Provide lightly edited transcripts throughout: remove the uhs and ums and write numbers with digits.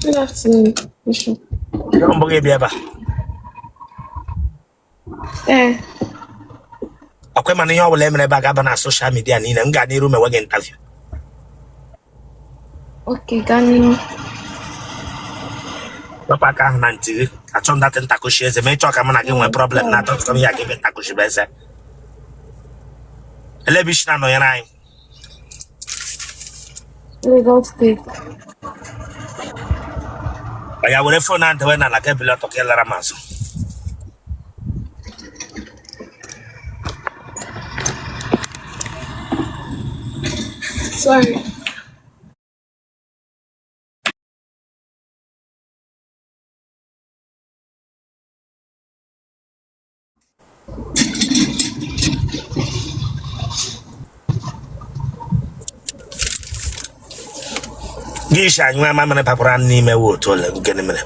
Good afternoon, Bishop. Mbụ gị bịa ebe a? Ee. Ọkwa mana ihe ọ bụla emere ebe a ga-aba na social media niile. M gaa n'iru mewe gị interview? Okay, gaa n'ihu. Wepụ aka ahụ na ntị gị. Achọ m datị ntakụshi eze ma ị chọọ ka mụ na gị nwee problem na atọ m ya gị ebe ntakụshi bụ eze. Ele ebe i si na-anọnyere anyị? Lagos State. Ọ ya were phone ahụ dewe n'ala ka ebili ọtọ ka ị lara m azụ. Sorry. Gị isi anyụ mamịrị bakwara n'ime wụ otu ole? Gịnị mere?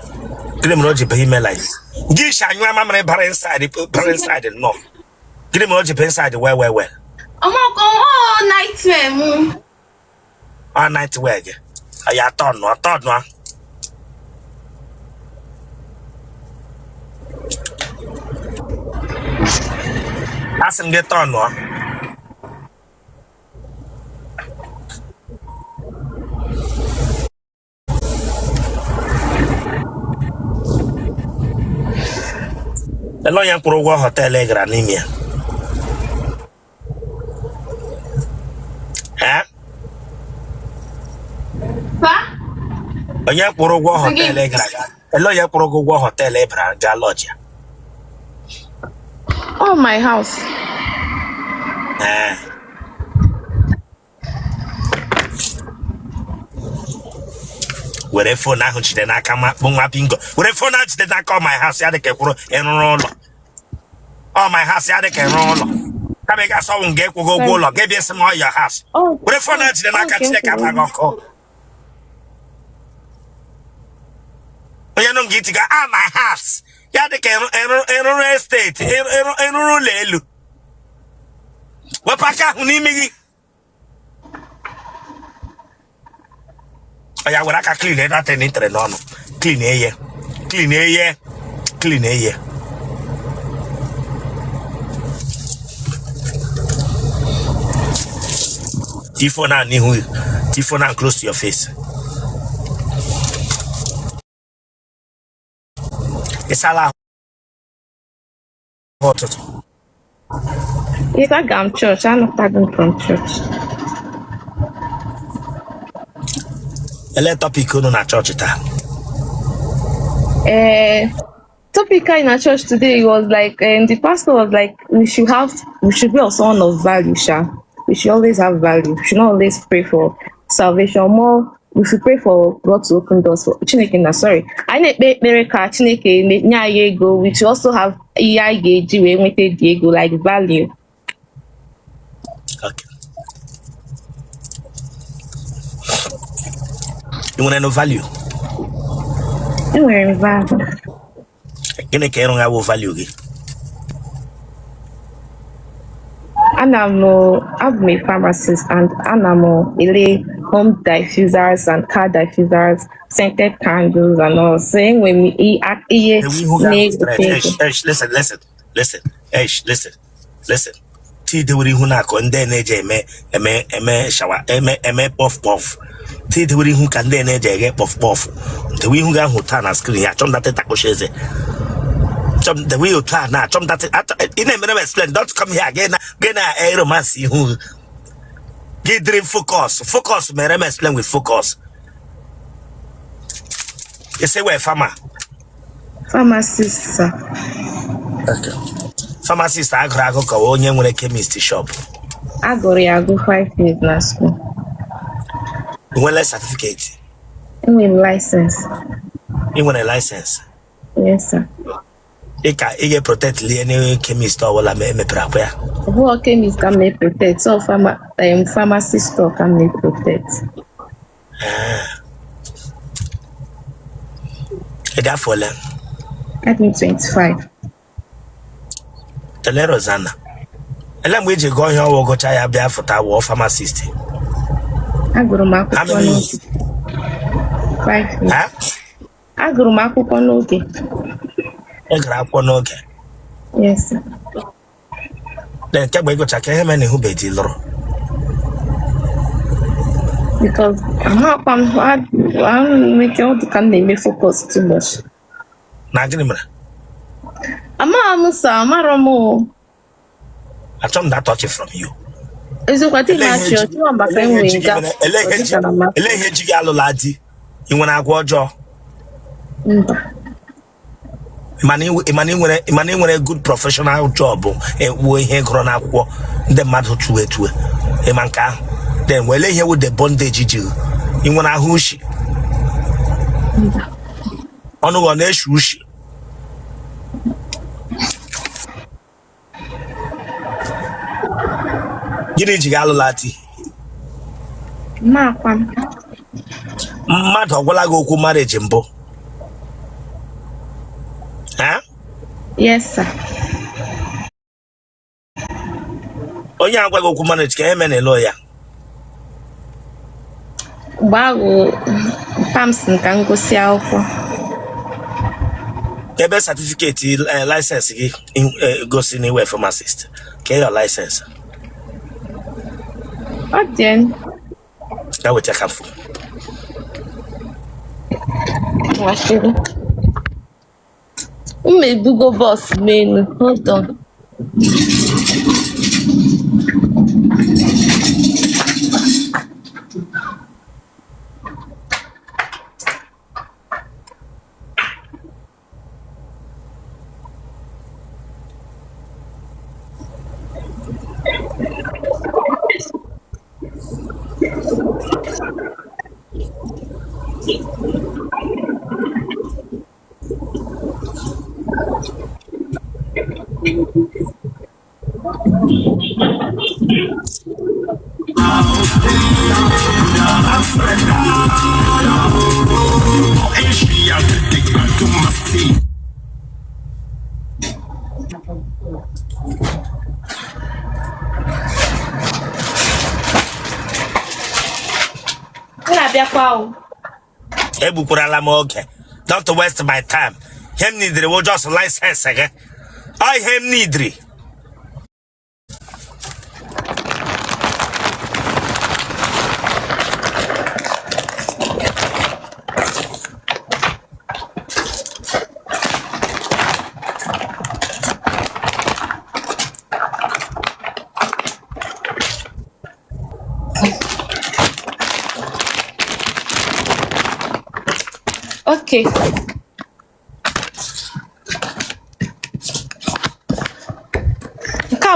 Gịnị mere o ji baa ime like gị isi anyụ mamịrị bara inside, bara inside nnọọ? Gịnị mere o ji baa inside well well well? Ọmọkọ ọ nightmare mụ. Ọ nightmare gị ya tọnụọ tọnụọ. Asị m gị tọnụọ. Ele onye kwụrụ ụgwọ hotel ị gara n'ime ya? Ee? Pa? Onye kwụrụ ụgwọ hotel ị gara? Ele onye kwụrụ gị ụgwọ hotel ị bara gaa lodge ya? Oh, my house. Ee. Were phone ahụ jide n'aka ma bụ nwa bingo. Were phone ahụ jide n'aka. Ọ my house ya dị ka ekwuru ịrụrụ ụlọ. Ọ my house ya dị ka ịrụrụ ụlọ. Kama ị ga-asọ nga ịkwụghị ụgwọ ụlọ gị bịa sị m ọ your house. Were phone ahụ jide n'aka. Chineke agba gị ọkụ. Onye nụ nga itiga ah my house ya dị ka ịrụrụ estate, ịrụrụ ụlọ elu. Wepụ aka ahụ n'imi gị. Ọ ya were aka clean that thing tere n'ọnụ. Clean eye, clean eye, clean eye. Tii phone ahụ n'ihu gị. Tii phone ahụ close to your face. Ị sala ahụ ụtụtụ? Yes, aga m church. Anọtago m from church. Ele topic unu na chọọchị taa? Topic anyị na church today was like, the pastor was like, we should be also someone of value, sha. We should always have value. We should not always pray for salvation. More, we should pray for God to open doors for Chineke na sorry. Anyị na-ekpe ekpere ka Chineke nye anyị ego. We should also have ihe anyị ga-eji wee nweta the ego, like value. Okay. Ị nwere no value? Enwere m value. Gịnị ka ịrụ ya bụ value gị? Ana m abụ m a pharmacist and ana m ele home diffusers and car diffusers, scented candles and all. So enwere m ihe Ewu ihu gị ahụ na-eweta straight. ego. Eish, eish, listen, listen, listen, eish, listen, listen. Tii dewere ihu na-akọ ndị na-eji eme eme eme shower, eme eme puff puff. Tii dewere ihu ka ndị na-eji eghe puff puff. Dewe ihu gị ahụ taa na screen ya. Achọ m datị takụchi eze. Achọ m dewe ya otu a na achọ m datị. Ị na-emere m explain. Don't come here gị na gị na romance ihu gị dịrị. Focus, focus. Mere m explain with focus. Ị sị wee farmer? Pharmacist, sir. Okay. Pharmacist agụrụ agụ ka onye nwere chemist shop? Agụrụ ya agụ 5 years na school. Ị nwere certificate? Enwere m license. Ị nwere license? Yes, sir. Ị ka ị ga-protect lie any chemist ọbụla ma emepere akwa ya? Ọ bụghị chemist ka m na-protect, so pharmacy store ka m na-protect. Ị dị afọ ole? Adị m 25. Tele Rosanna, ele mgbe iji gụọ ihe ọwụ gụcha ya bịa fụta wụọ pharmacist? Agụrụ m How akwụkwọ many years? n'oge 5 years. Eh? Agụrụ m akwụkwọ n'oge. Ị gara akwụkwọ n'oge? Yes, sir. Then kemgbe ị gụcha, ka ihe mere na ịhụbe di lụrụ? Because amakwa m nweke ọ dị ka m na-eme focus too much. Na gịnị mere? Amaghị m sir, amarọ m o. Achọ m that touch from you. Eziokwu, adịghị m achị ọchị ọ maka enwe nga. Ele ihe ji gị alụla di? Ị nwere agwa ọjọọ? Mba. Ị mana ị nwere good professional job, ewuo ihe gụrụ n'akwụkwọ ndị mmadụ tue tue, ị ma nke ahụ. Then wele ihe wụ the bondage ji gị? Ị nwere ahụ ushi? Ọnụ gị ọ na-eshi ushi? Gịnị ji gị alụla di? Makwa m. Mmadụ ọ gwala gị okwu marriage mbụ? Ha? Yes, sir. Onye agwa gị okwu marriage, ka eme na ịlụ ya? Mgbe ahụ papa m sị ka m gụsị akwụkwọ. Ebe certificate license gị gosi na ị wụ pharmacist, ka your license? Ọ dị. Ya weta ka mfu. Nwachiri. M ebugo bọs m elu. Hold on. M na-abịakwa o. Egbukwarala m oge. Don't waste my time. Ihe m nidiri wụ just license gị. Ọ ihe m nidiri. Okay. Nke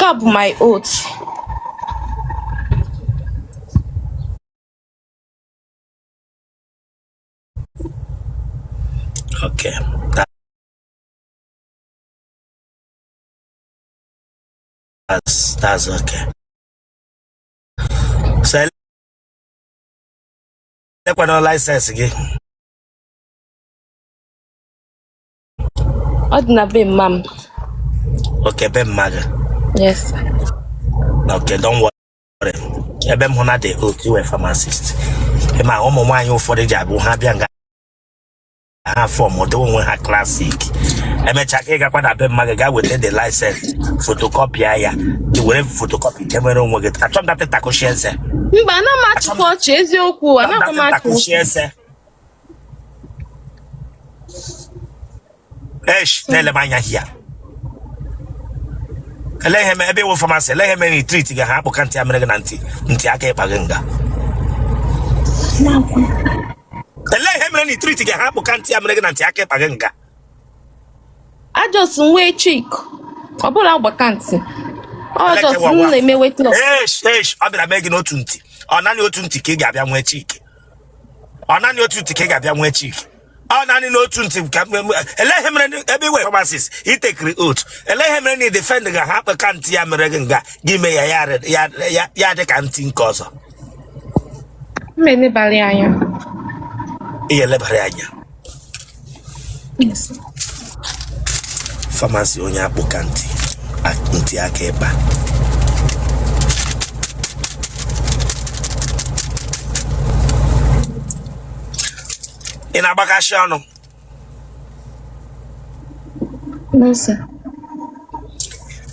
a bụ my oath. Okay. That's okay. So elekwana license gị? Ọ dị na be mma m. Okay, be mma gị? Yes, sir. Okay, don't worry. Ebe m hụ na the oath, ị wụ pharmacist. Ma ụmụ nwaanyị ụfọdụ ji abụ ha bịa nga ha form dowe onwe ha classic. Emechaa ka ị gakwa na be mma gị gaa weta the license, photocopy ya, i were photocopy jemere onwe gị. Achọ m data takushi eze. Mba, ana m achịkwa ọchị, eziokwu, anaghị m data achị. Takushi eze. Esh, na-ele m anya hia. Ele ihe ebe ị wụ pharmacy, ele ihe mere na treat gị ha akpụka ntị ya mere gị na ntị ntị aka ịkpa gị nga? Ele ihe mere na treat gị ha akpụka ntị ya mere gị na ntị aka ịkpa gị nga? A just nwee cheek. Ọ bụrụ agbaka ntị. Ọ just m na-eme weight loss. Esh, esh, ọ bịara mee gị n'otu ntị. Ọ naanị otu ntị ka ị ga-abịa nwee cheek? Ọ naanị otu ntị ka ị ga-abịa nwee cheek? Ọ naanị n'otu ntị ka ele ihe mere ebe ị wụ pharmacist, itekiri oath, ele ihe mere na ị defend ga ha akpụka ntị ya mere gị nga gị mee ya ya ya ya dị ka ntị nke ọzọ? M elebara anya. Ị elebara anya? Yes. Pharmacy onye akpụka ntị ntị aka ịkpa. Ị na-agbakasị ọnụ? No, sir.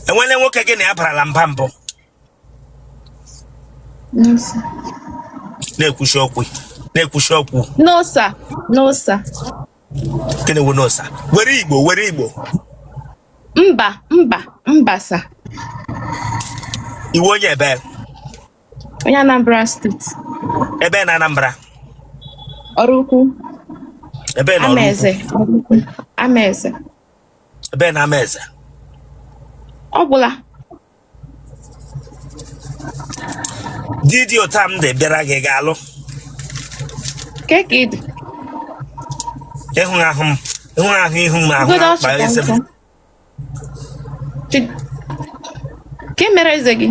Enwele nwoke gị na ya barala mba mbụ? No, sir. Na-ekwuchi okwu, na-ekwuchi okwu. No, sir. No, sir. Gịnị wụ no, sir? Were Igbo, were Igbo. Mba, mba, mba, sir. Ị wụ onye ebe? Onye Anambra State. Ebe na Anambra? Oraukwu. Ebe na Oraukwu? Amaeze. Oraukwu. Amaeze. Ebe na Amaeze? Ọ gwụla. Di dị otu a m dị bịara gị ga-alụ? Ke ka ị dị? Ịhụ ahụ m, ịhụ ahụ ihu m ahụ Godo akpa ọchịkwa eze m. nkụ. Ke mere eze gị?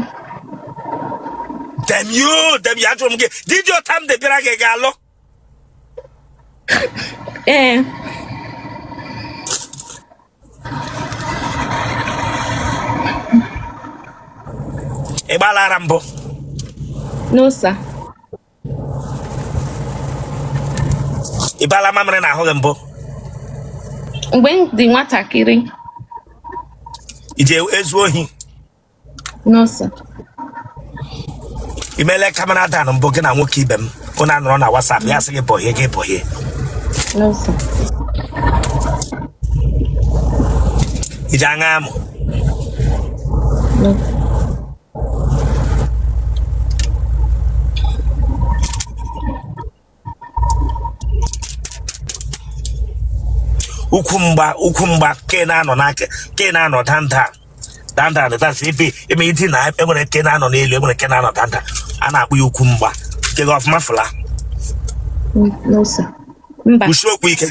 Damn you, damn you, ajụrụ m gị di dị otu a m dị bịara gị ga-alụ? Ee. Ị gbala ara mbụ? No, sir. Ị bala mamịrị n'ahụ gị mbụ? Mgbe m dị nwatakịrị. I ji ezu ohi? No, sir. I meele camera down mbụ, gị na nwoke ibe m unu anọrọ na WhatsApp, ya sị gị bọhie, gị bọhie? No, sir. I ji aṅa amụ? No. Ukwu mgba, ukwu mgba ke na-anọ n'aka, ke na-anọ danda danda, that's ebe eme ịdị na enwere ke na-anọ n'elu, enwere ke na-anọ danda, a na-akpọ ya ukwu mgba. Ke gị ọfụma fụla? No, sir. Mba. Kwusie okwu ike.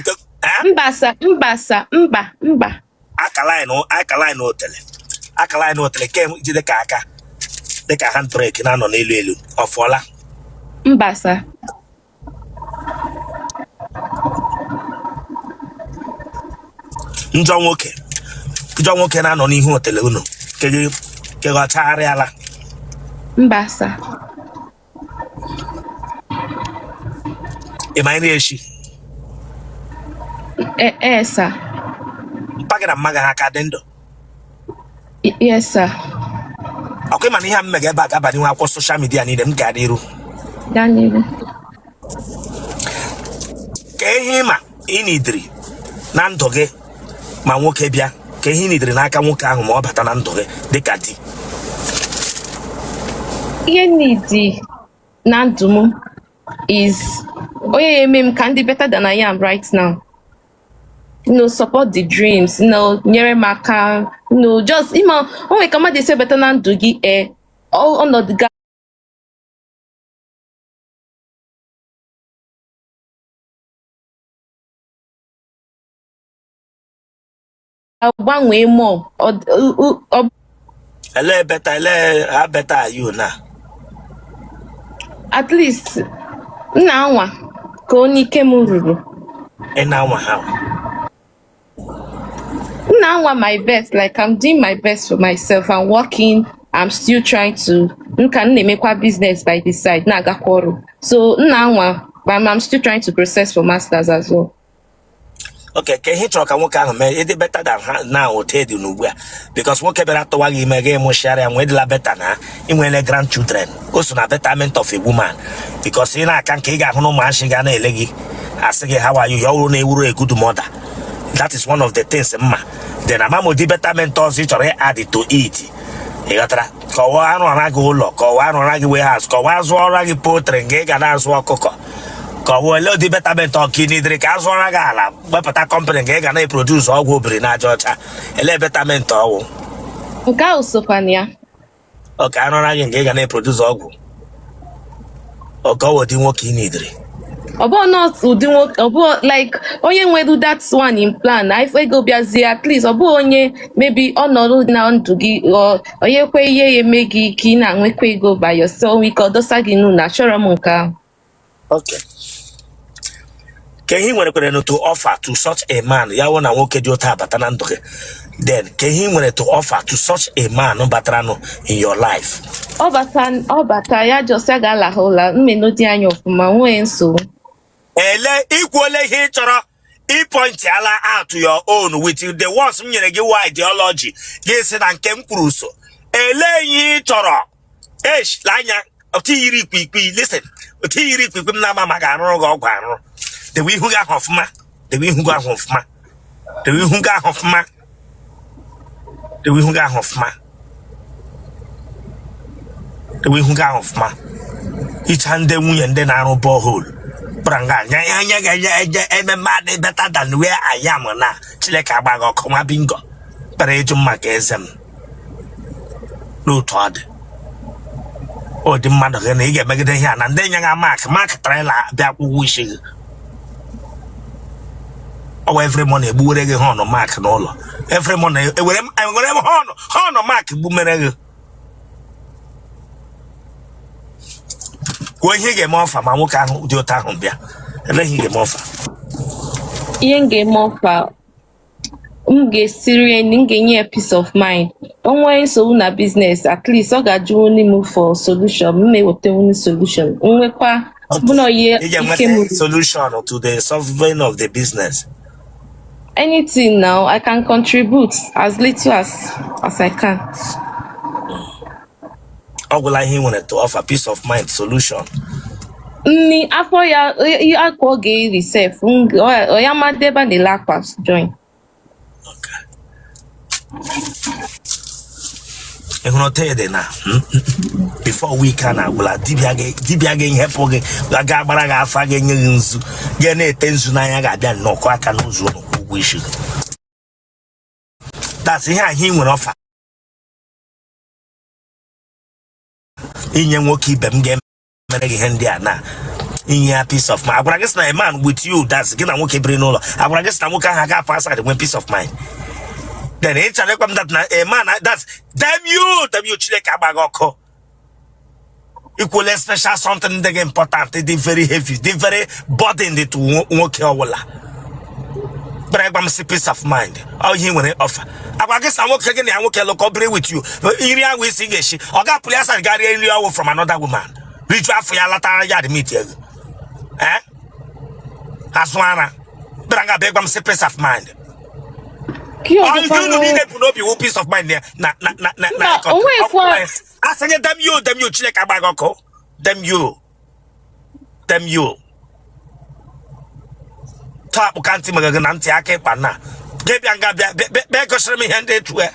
Mba, sir. Mba, sir. Mba, mba. Akala otele, akala otele ke ji dịka aka, dịka handbrake na-anọ n'elu elu, ọ fụọla? Mba, sir. Njọ nwoke, njọ nwoke na-anọ n'ihu otele unu, ke gị ọ chagharịala? Mba, sir. Ị ma nri eshi? Ee, sir. Mpa gị na mma gị ha ka dị ndụ? Yes, sir. Ọkwa ịma na ihe a m mega ebe a ga-aba n'ihu akwụkwọ social media niile, m gaa n'iru? Gaa n'iru. Ka ihe ịma ị nidiri na ndụ gị ma nwoke bịa, ka ihe ị nidiri n'aka nwoke ahụ ma ọ bata na ndụ gị dịka di? Ihe nidi na ndụ m is onye ya eme m ka m dị better than I am right now. Support the dreams, nyere m aka, just ịma o nwere ka mmadụ esi bata na ndụ gị, ee, ọnọdụ gị agbanwee more. Ele better, ele how better are you now? At least m na-anwa ka onye ike m ruru. Ị na-anwa how? M na-anwa my best, like I'm doing my best for myself. I'm working, I'm still trying to, m ka m na-emekwa business by the side, na-agakwa ọrụ. So m na-anwa, but I'm still trying to process for masters as well. Okay, ka ihe ị chọrọ ka nwoke ahụ mee ịdị better than ha na otu ị dị n'ugbu a, because nwoke bịara tụwa gị ime gị mụchịara ya nwee dịla better na ị nwere grandchildren, o so na betterment of a woman, because ị na-aka nke ị ga-ahụ na ụmụazị ga na-ele gị asị gị how are you, ya ọwụrụ na ewuru a good mother. That is one of the things mma. Then ama m ụdị betterment ọzọ ị chọrọ add to it, ị ghọtara? Ka ọwa arụọra gị ụlọ, ka ọwa arụọra gị warehouse, ka ọwa azụọra gị poultry nga ị ga na-azụ ọkụkọ, ka ọwa ole ụdị betterment ọka ị nidiri, ka azụọra gị ala, wepụta company nga ị ga na-eproduce ọgwụ obiri na aja ọcha, ele betterment ọwụ? Nke ahụ sokwa na ya. Ọ ka arụọra gị nga ị ga na-eproduce ọgwụ, ọka ọwụ ụdị nwoke ị nidiri? Ọ bụghị not ụdị nwoke, ọ bụghị like onye nwere that one in plan na ife ego bịazie, at least ọ bụghị onye maybe ọnọdụ na ndụ gị, onye kwe ihe ya eme gị ka ị na-enwekwa ego by yourself, nwee ike ọ dosa gị n'ụlọ. Achọrọ m nke ahụ. Okay. Ka ihe ị nwere to offer to such a man, ya wụ na nwoke dị otu abata na ndụ gị, then ka ihe ị nwere to offer to such a man bataranụ in your life? Ọ bata, ọ bata, ya just ya ga-alahụ ụla, mmenụ dị anya ọfụma, nwee nsogbu. Ele ikwuola ihe ị chọrọ, ị pointiala out your own with the ones m nyere gị wụ ideology gị sị na nke m kwuru so. Ele ihe ị chọrọ? Esh, lee anya otu yiri ikwiikwi. Listen, otu yiri ikwiikwi m na-ama ma ga-arụrụ gị ọgwụ arụrụ. Dewe ihu gị ahụ ọfụma, dewe ihu gị ahụ ọfụma, dewe ihu gị ahụ ọfụma, dewe ihu gị ahụ ọfụma, dewe ihu gị ahụ ọfụma. Icha ndị nwunye ndị na-arụ borehole kpara nga anya anya ga-enye eje eme mmadụ better than where I am na Chineke agba gị ọkụ nwa bingo kpara ịjụ m maka eze m n'otu ọ dị ụdị mmadụ gị na ị ga-emegide ihe a na ndị nye Mack Mack trailer bịa kwụ ụgwọ isi gị ọwa every morning egbuwere gị horn Mack n'ụlọ every morning ewere m ewere m horn horn Mack gbumere gị. Kwuo ihe ị ga-eme offer ma nwoke ahụ dị otu ahụ bịa. Ele ihe ị ga-eme offer? Ihe m ga-eme offer, m ga-esiri ya nri, m ga-enye ya peace of mind. O nwee nsogbu na business, at least ọ ga-ajụwuni m for solution, m na-ewetawuni solution. Nwekwa bụ na ihe Ị ike m ga-enweta ruru. solution to the solving of the business? Anything now, I can contribute as little as I can. Ọ gwụla ihe ị nwere to offer? Peace of mind, solution? Nni afọ ya, ihe akwa ọ ga-eri sef, ọ ya madebe a na-ele akwa join. Okay. Ị hụrụ otu dị na before week a na-agwụla, dibịa gị dibịa gị ihepụ gị ga-agbara gị afa, ga-enye gị nzu, ga na-ete nzu n'anya, ga-abịa nnọọ kụọ aka n'ụzọ ụlọ kwụ ụgwọ isi gị. That's ihe ahụ ị nwere offer inye nwoke ibe m ga-emere gị ihe ndị a na inye ya peace of mind. Agwara gị sị na a man with you, that's gị na nwoke biri n'ụlọ, agwara gị sị na nwoke ahụ aga-apụ outside nwee peace of mind. Then ị chọrọ ịgwa m that na a man that's, damn you, damn you, Chineke agba gị ọkụ. Ikwule special something dị gị important, dị very heavy, dị very burdened to nwoke ọbụla bịara ịgwa m sị peace of mind ọ ihe ị nwere offer. Agwa gị sị na nwoke gị na ya nwoke lụkọ biri with you, nri ahụ isi ga-esi, ọ ga-apụli outside ga rie nri ọwụ from another woman, rijuo afọ ya latara ya admit ego eh azụ ara bịara nga bịa ịgwa m sị peace of mind. Ka ihe Ọ ihe ọzọkwa unu niile bụ n'obi wụ peace of mind na na na na na Mba, o nwekwa asị gị damn you, damn you, Chineke agba gị ọkụ. Damn you, damn you. Taa akpụka ntị mere gị na ntị aka ịkpa na gị bịa nga bịa bịa bịa gosiri m ihe ndị etu ya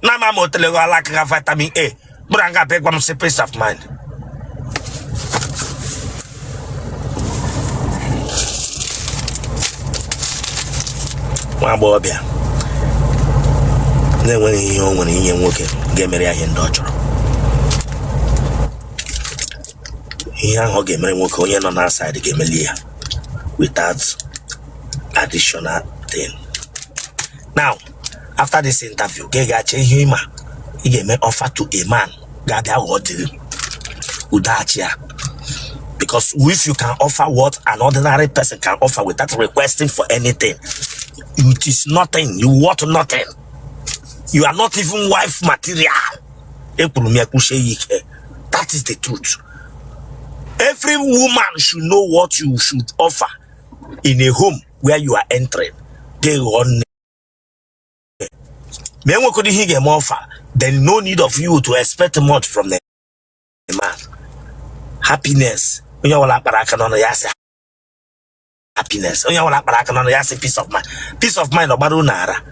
na ama m otele gị alaka ga vitamin A bụrụ nga bịa gwa m sị peace of mind. Nwa agbọghọbịa na-enweghị ihe o nwere inye nwoke ga-emere ya ihe ndị ọ chọrọ, ihe ahụ ọ ga-emere nwoke onye nọ na side ga-emeli ya without additional thing. Now, after this interview, gị ga-achọ ihe ịma ị ga-eme offer to a man ga-abịa ghọọ di gị udo achịa, because if you can offer what an ordinary person can offer without requesting for anything, it is nothing. You want nothing. You are not even wife material. Ekwuru m ya kwuchie ya ike. That is the truth. Every woman should know what you should offer in a home where you are entering. Gị ghọọ nne ma enwekọrọ ihe ị ga-eme offer, then no need of you to expect much from the man. Happiness, onye ọbụla akpara aka n'ọnụ ya sị happiness, onye ọbụla akpara aka n'ọnụ ya sị peace of mind. Peace of mind ọgbara unu ara.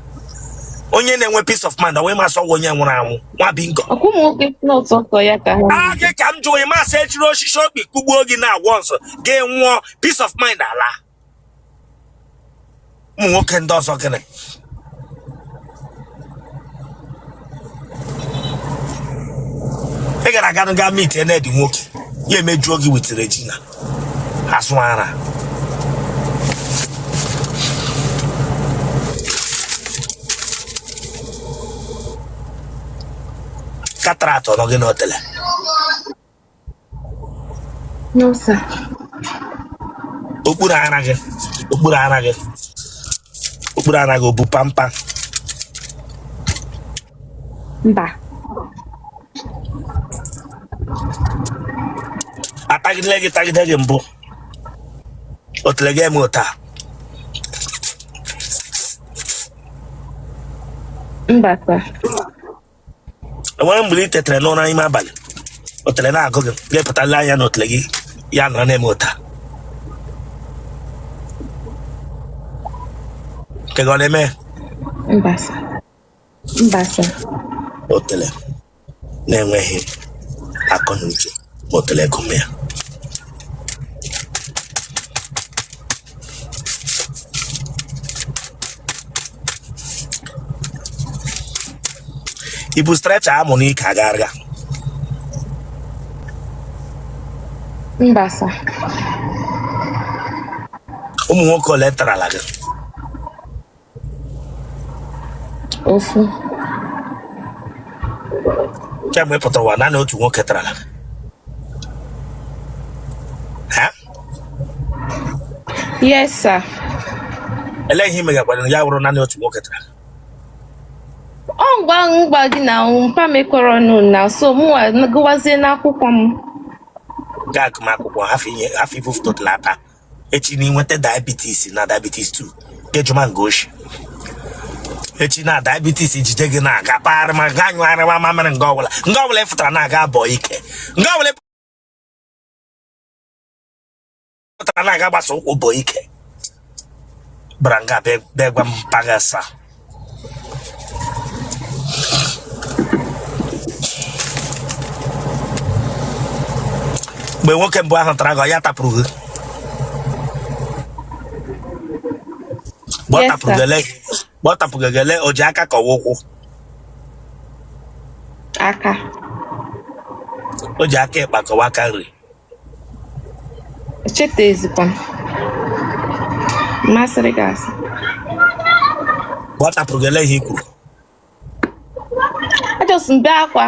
Onye na-enwe peace of mind ọwee masị ọgwụ onye nwụrụ anwụ nwa bingo. Ọkwa ụmụ nwoke si n'ọtọ ya ka ha A gị ka m jụrụ, masị echiri osisi okpi kụgbuo gị na agwọ nsọ gị nwụọ, peace of mind ala. Ụmụ nwoke ndị ọzọ gịnị? Ị gara aga ga meet Ned nwoke ya emejuo gị with Regina azụ ara. Cataract ọ nọ gị n'otele? No, sir. Okpuru ara gị, okpuru ara gị, okpuru ara gị o bu pampa? Mba. Atagidele gị tagide gị mbụ, otele gị eme ụta? Mba, sir. Enwere mgbe ị tetara n'ụra n'ime abalị, otele na-agụ gị, ga-epụtala anya na otele gị ya nọrọ na-eme ụta nke gị ọ na-eme? Mba, sir. Mba, sir. Otele na-enweghị akọ na uche ma otele gụm ya. I bu stretcher amụ n'ike aga aga? Mba, sir. Ụmụ nwoke ole tarala gị? Ofu. Kemgbe ị pụtara ụwa, naanị otu nwoke tarala gị? Ha? Yes, sir. Elee ihe i megakwara ya wụrụ naanị otu nwoke tara? Ọ ngwa ngwa gị na mpa mekọrọ nụ na so mụnwa gụwazie n'akwụkwọ m. Gaa agụmakwụkwọ, hafụ ibu ata. Echi na inweta diabetes na diabetes 2 ga-ejuma nga oshi. Echi na diabetes jide gị na-aga kpagharị ma gaa nyụgharịwa mamịrị nga ọbụla, nga ọbụla ị fụtara na-aga abọ ike, nga ọbụla ị pụtara na-aga gbasa ụkwụ bọ ike bara nga bịa gwa m mpaghasa. Mgbe nwoke mbụ ahụ tara gị, ọ ya tapụrụ gị? Mgbe ọ Yes, tapụrụ sir. gị ele, mgbe ọ tapụrụ gị ele, o ji aka ka ọ wụ ụkwụ? Aka. O ji aka ịkpa ka ọ wụ aka nri? Echetazikwa m. Masịrị gị asị. Mgbe ọ tapụrụ gị, ele ihe i kwuru? Ajọs m bee akwa.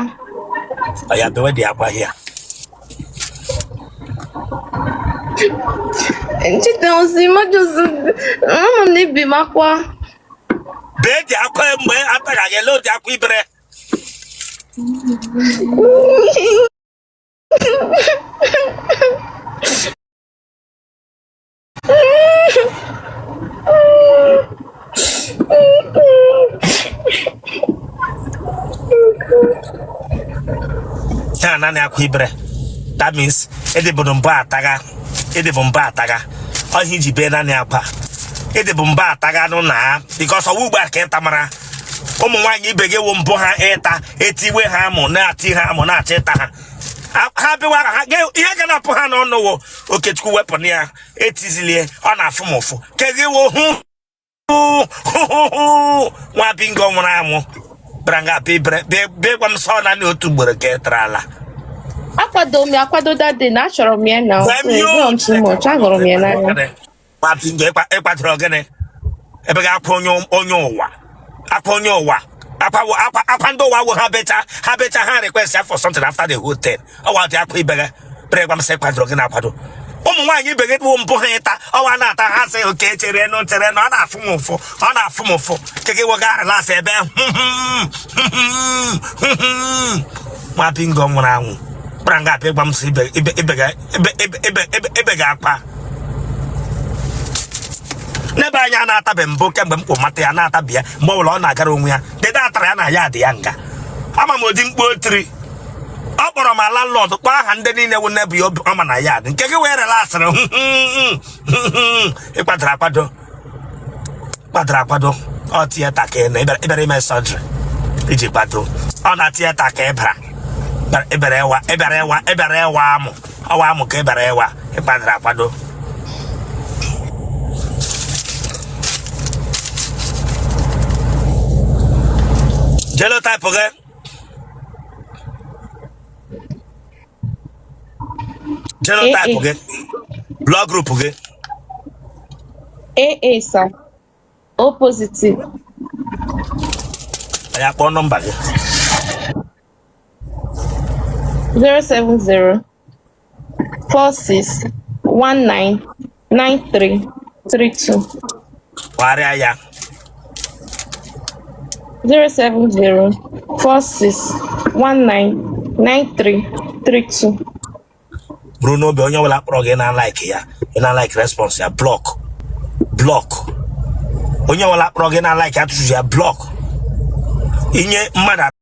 Ọ ya bewe dị akwa hịa. Echetazị m, ajọs ama m na ebi m akwa. Bee dị akwa mgbe ataghị gị, ele ụdị akwa i bere? Ha naanị akwa i bere, that means ịdịbụrụ mbụ ataga, ịdịbụ mbụ ataga ọhịa iji bee naanị akwa ịdịbụ mbụ ataga nụ na because ọwụ ugbu a ka ịta mara ụmụ nwaanyị ibe gị wụ mbụ ha ịta etiwe ha amụ na-ati ha amụ na-achọ ịta ha. Ha bịwa ha ihe ga na-apụ ha n'ọnụ wụ Okechukwu wepụ na ya etizilie ọ na-afụ m ụfụ ke gị wụ hụ nwa bingo nwụrụ anwụ bịara nga bịa gwa m sọ naanị otu ugboro ka ị tara ala. Akwado m ya akwado that day na achọrọ m ya na too much, ahụrụ m ya n'anya. Nwa bingo, ịkwadoro gịnị ebe gị akwa onye ụwa, akwa onye ụwa, akwa akwa ndị ụwa wụ ha becha ha becha ha request ya for something after the whole thing. Ọwa dị akwa ibe gị bịara gwa m sị kwadoro gị na-akwado ụmụ nwaanyị ibe gị bụ mbụ ha ịta ọwa na-ata ha sị oke chere nụ chere na ọ na-afụ m ụfụ ọ na-afụ m ụfụ nke gị wega relax ebe nwa bingo nwụrụ anwụ bịara nga abịa gwa m sị ibe gị akwa n'ebe anya na-atabe mbụ kemgbe m kwụ mata ya na-atabi ya mgbe ọbụla ọ na-agara onwe ya dede atara ya na ya dị ya nga ama m ụdị mkpu o tiri ọ kpọrọ ma landlord kpọọ aha ndị niile wụ neighbour ya ọma na ya dị nke gị wee relaxịrị ịkwadoro akwado kwadoro akwado ọ theatre ka ị na ịbịara ime surgery iji kwado ọ na theatre ka ị bara ịbịara ịwa ịbịara ịwa ịbịara ịwa amụ ọwa amụ ka ịbịara ịwa ịkwadoro akwado. Genotype gị? Genotype AA. gị? Blood group gị? AA, sir. O positive. Ya kpọọ nọmba gị. 070 46 19 93 32. Kpagharịa ya. 070 46 19 93 32. Bụrụ n'obi, onye ọbụla kpọrọ gị na like ya, ị na like response ya, block, block. Onye ọbụla kpọrọ gị na like atụtụ ya, block. Inye mmadụ.